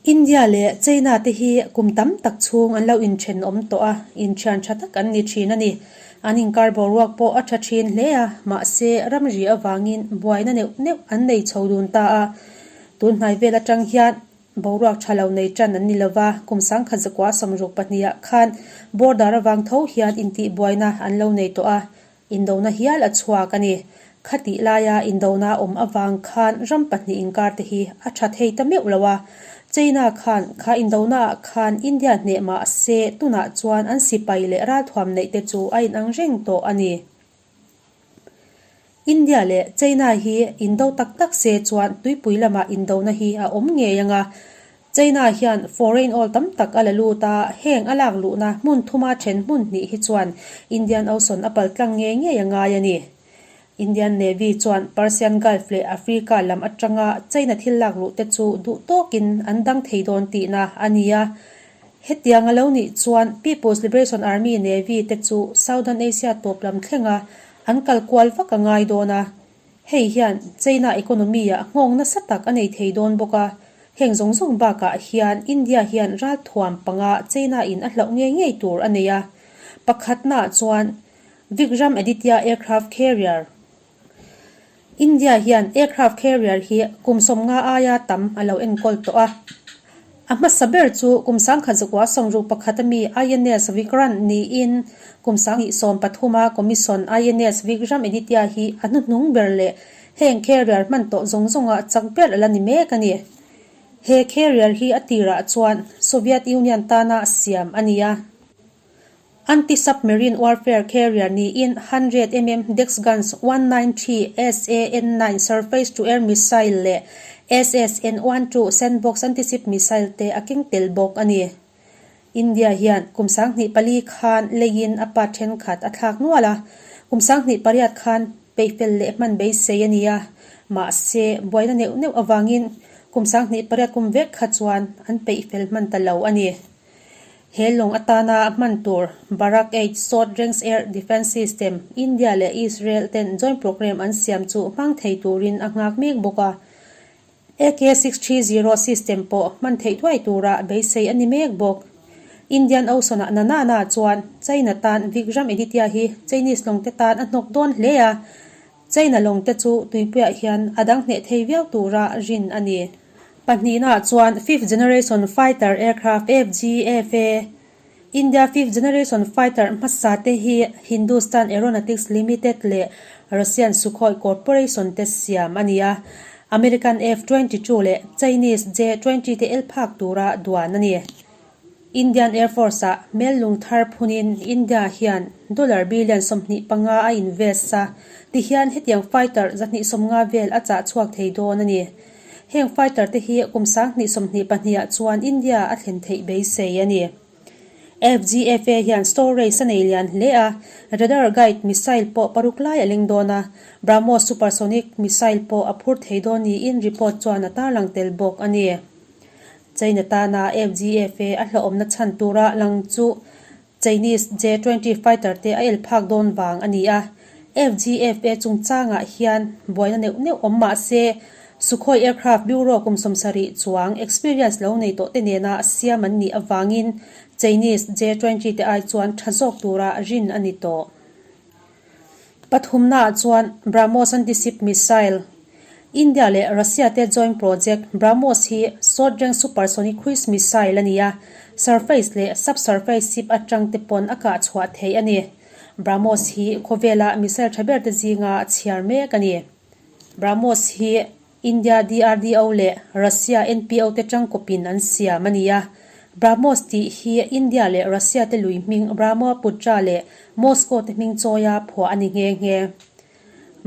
India leh China te hi kum tam tak chhung an lo inthenawm tawh a, inthian tha tak an ni thin a ni. An inkar boruak pawh a tha thin hle a, mahse ramri avangin buaina neuh neuh an nei chho dun ta a. Tun hnai vel atang hian boruak tha lo nei tan an ni lova, kum sangkhat zakua sawmruk pahnih ah khan border avang tho hian intihbuaina an lo nei tawh a, Indona hial a chhuak a ni. Khatih laia indona awm avang khan ram pahnih inkar te hi a tha thei ta meuh lo a. China khan kha indona ah khan India hneh mah se tunah chuan an sipai leh ralthuam neih te chu a inang reng tawh a ni. India leh China hi indo tak tak se chuan tuipui lamah indona hi a awm ngei anga China hian foreign oil tam tak a la lut a, heng a lak luhna hmun thuma then hmun hnih hi chuan Indian Ocean a pal tlang ngei ngei a ngai a ni. Indian Navy chuan Persian Gulf leh Africa lam atanga China thil lak luh te chu duh tawkin an dang thei dawn tihna a ni a. Hetiang a lo nih chuan People's Liberation Army Navy te chu Southern Asia tawp lam thlenga an kal kual vak a ngai dawn a. Hei hian China economy-ah nghawng nasa tak a nei thei dawn bawk a, heng zawng zawng bakah hian India hian ralthuam panga China-in a hlauh ngei ngei tur a nei a. Pakhatnaah chuan Vikram Aditya aircraft carrier. India hian aircraft carrier hi kum sawmnga aia tam a lo enkawl tawh a. A hmasa ber chu kum sangkhat zakua sawmruk pakhat ami INS Vikrant niin kum sanghnih sawm pathuma Commission INS Vikram Aditya hi a hnuhnung ber leh heng carrier hman tawh zawng zawnga chak ber a la ni mek a ni. He carrier hi a tirah chuan Soviet Union tana siam a ni a. Anti-submarine warfare carrier niin 100 mm Dex guns 193 SAN-9 surface-to-air missile leh SSN-12 sandbox anti-ship missile te a keng tel bawk a ni. India hian kum sanghnih pali khan leiin a part thenkhat a thlak nual a, kum sanghnih pariat khan peihfel leh hman beisei a ni a, mahse buaina neuh neuh avangin kum sanghnih pariat kum vek kha chuan an peihfel hman ta lo a ni. He lawng atana hman tur Barak Eight Short Range Air Defence System, India leh Israel ten joint programme an siam chu hmang thei turin a nghak mek bawk a. AK-630 system pawh hman theih thuai tura beisei a ni mek bawk. Indian Ocean-ah na na na chuan China tan Vikram Aditya hi Chinese lawngte tan a hnawk dawn hle a, China lawngte chu tuipuiah hian a dang hneh thei viau tura rin a ni. Pahnihnaah chuan Fifth Generation Fighter Aircraft, FGFA, India Fifth Generation Fighter hmasa te hi Hindustan Aeronautics Limited leh Russian Sukhoi Corporation te siam a ni a, American F-22 leh Chinese J-20 te el phak tura duan a ni. Indian Air Force-ah mel lung thar phunin India hian dollar billion 25 a invest a, tihian hetiang fighter 250 vel a chah chhuak thei dawn a ni. Heng fighter te hi kum 2022 ah chuan India a thlen theih beisei a ni. FGFA hian storage a nei lian hle a, radar guide missile pawh paruk lai a leng dawn a, BrahMos supersonic missile pawh a phur thei dawn niin report chuan a tarlang tel bawk a ni. China tana FGFA a hlauhawmna chhan tura lang chu Chinese J-20 fighter te a el phak dawn vang a ni a. FGFA chungchangah hian buaina neuh neuh awm mah se, Sukhoi Aircraft Bureau kum 70 chuang experience lo nei tawh te nena siam an nih avangin Chinese J-20 te ai chuan tha zawk tura rin a ni tawh. Pathumnaah chuan BrahMos anti-ship missile, India leh Russia te joint project BrahMos hi short-range supersonic cruise missile a ni a, surface leh sub-surface ship atang te pawn a kah chhuah theih a ni. BrahMos hi khawvela missile tha ber te zinga chhiar mek a ni. BrahMos hi India DRDO leh Russia NPO te tangkawpin an siam a ni a. BrahMos tih hi India leh Russia te lui hming Brahmaputra leh Moscow te hming chawia phuah a ni nghe nghe.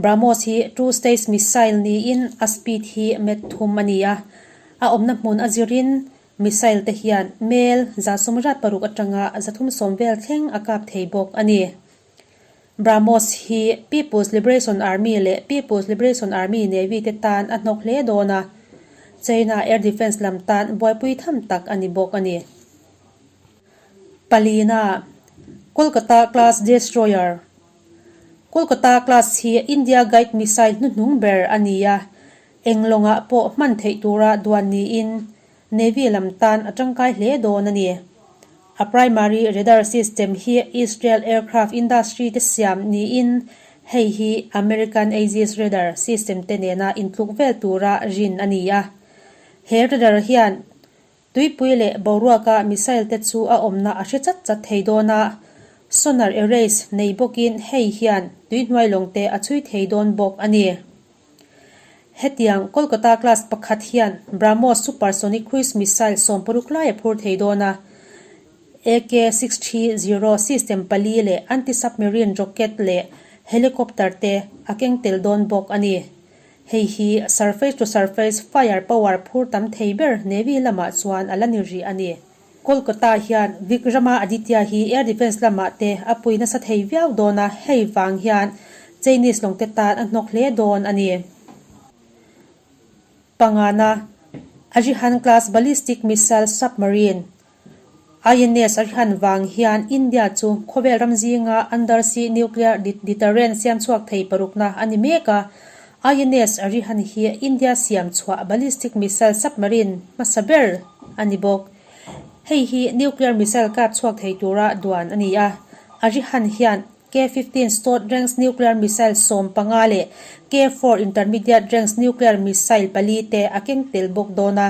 BrahMos hi two stage missile niin a speed hi met thum a ni a. A awmna hmun a zirin missile te hian mel 166 atanga 370 vel thleng a kap thei bawk a ni. BrahMos hi People's Liberation Army leh People's Liberation Army Navy te tan a hnawk hle dawn a, China Air Defence lam tan buaipui tham tak a ni bawk a ni. Palina, Kolkata Class Destroyer Kolkata Class hi India Guide Missile hnuhnung ber a ni a, eng lawngah pawh hman theih tura duan niin. Navy lam tan a tangkai hle dawn a ni. A primary radar system hi Israel Aircraft Industry te siam niin hei hi American Aegis radar system te nena intluk vel tura rin a ni a. He radar hian Tuipui leh boruaka missile te chu a awmna a hre chat chat thei dawn a, sonar arrays nei bawkin hei hian tuihnuai lawng te a chhui thei dawn bawk a ni. Hetiang Kolkata class pakhat hian BrahMos supersonic cruise missile 60 lai a phur thei dawn a, AK 630 system pali leh anti-submarine rocket leh helicopter te a keng tel dawn bawk a ni. Hei hi surface to surface fire power phur tam thei ber Navy lamah chuan a la ni rih a ni. Kolkata hian Vikrama Aditya hi air defence lamah te a pui nasa thei viau dawn a, hei vang hian Chinese lawngte tan a hnawk hle dawn a ni. Pangana, Arihant class ballistic missile submarine INS Arihant vang hian India chu khawvel ram zinga undersea nuclear deterrent siam chhuak thei parukna a ni mek a. INS Arihant hi India siam chhuah ballistic missile submarine hmasa ber a ni bawk. Hei hi nuclear missile kap chhuak thei tura duan a ni a. Arihant hian K-15 Short Range Nuclear Missile 15 leh K-4 Intermediate Range Nuclear Missile pali te a keng tel bawk dawn a.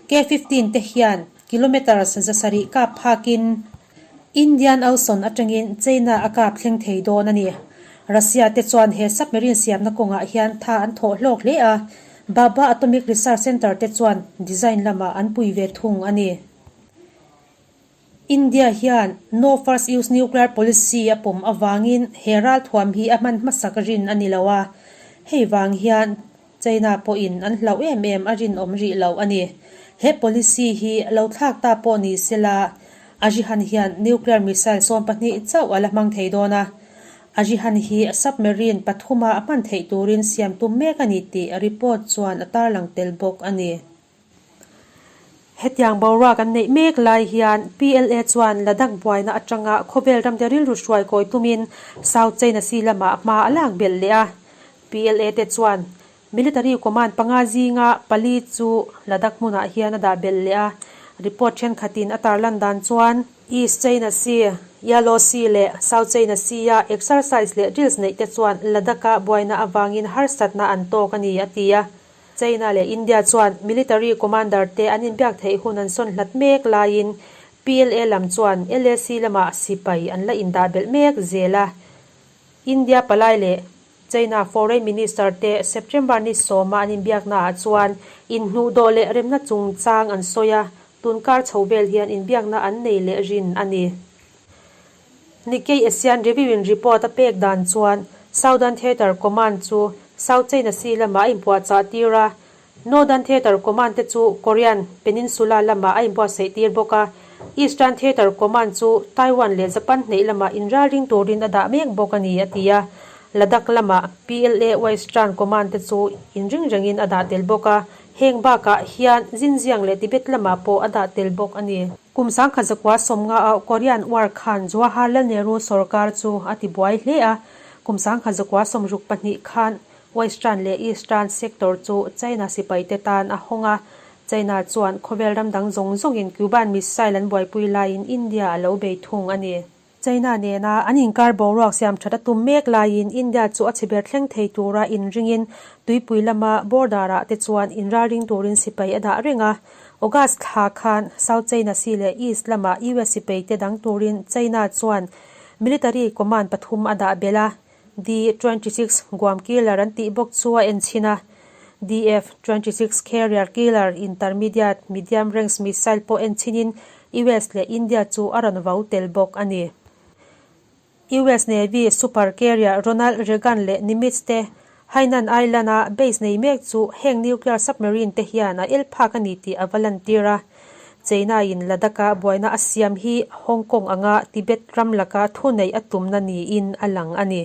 K-15 te hian kilometres 700 kap phakin Indian Ocean atangin China a kap thleng thei dawn a ni. Russia te chuan he submarine siamna kawngah hian tha an thawh hlawk hle a, Bhabha Atomic Research Centre te chuan design lamah an pui ve thung a ni. India hian No First Use Nuclear Policy a pawm avangin he ralthuam hi a hman hmasak rin a ni lo a, hei vang hian China pawhin an hlauh em em a rinawm rih lo a ni. He policy hi lo thlak ta pawh ni sela, Arihant hian nuclear missile 12 chauh a la hmang thei dawn a, Arihant hi submarine pathuma a hman theih turin siam tum mek a ni tih report chuan a tarlang tel bawk a ni. Hetiang boruak an neih mek lai hian PLA chuan Ladakh buaina atanga khawvel ramte rilru hruai kawi tumin South China Sea lamah hma a lak belh leh a. PLA te chuan Military Command panga zinga pali chu Ladakh hmunah hian a dah belh leh a. Report thenkhatin a tarlan dan chuan East China Sea, Yellow Sea leh South China Sea-a exercise leh drills neih te chuan Ladakh-a buaina avangin harsatna an tawk a ni, a ti a. China leh India chuan military commander te an inbiak theih hun an sawn hlat mek laiin PLA lam chuan LAC lamah sipai an la indah belh mek zel a. India palai leh China foreign minister te September ni sawma an inbiaknaah chuan inhnuhdawh leh remna chungchang an sawi a, tunkar chho vel hian inbiakna an nei leh rin a ni. Nikkei Asian Review-in report a pek dan chuan Southern Theatre Command chu South China Sea lamah a inpuahchah tir a, Northern Theatre Command te chu Korean Peninsula lamah a inbuatsaih tir bawk a, Eastern Theatre Command chu Taiwan leh Japan hneih lamah inralring turin a dah mek bawk a ni, a ti a. Ladakh lamah PLA Western Command te chu inring rengin a dah tel bawk a, heng bakah hian Xinjiang leh Tibet lamah pawh a dah tel bawk a ni. Kum 1950 a Korean War khan Jawaharlal Nehru sorkar chu a ti buai hle a, kum 1962 khan Western leh Eastern sector chu China sipaite tan a hawng a, China chuan khawvel ram dang zawng zawngin Cuban missile an buaipui laiin India a lo bei thung a ni. China nena an inkar boruak siam that a tum mek laiin India chu a chhe ber thleng thei tura inringin tuipui lama border ah te chuan inralring turin sipai a dah reng a. August thla khan South China Sea leh East lama US sipai te dang turin China chuan military command pathum a dah belh a. D-26 Guam Killer an tih bawk chu a en chhin a. DF-26 Carrier Killer Intermediate Medium Range Missile pawh en chhinin US leh India chu a rawn vau tel bawk a ni. US Navy Super Carrier Ronald Reagan leh Nimitz te Hainan Island-a base nei mek chu heng nuclear submarine te hian a el phak a ni tih a va lantir a. China-in Ladakh-a buaina a siam hi Hong Kong anga Tibet ram laka thuneih a tumna niin a lang a ni.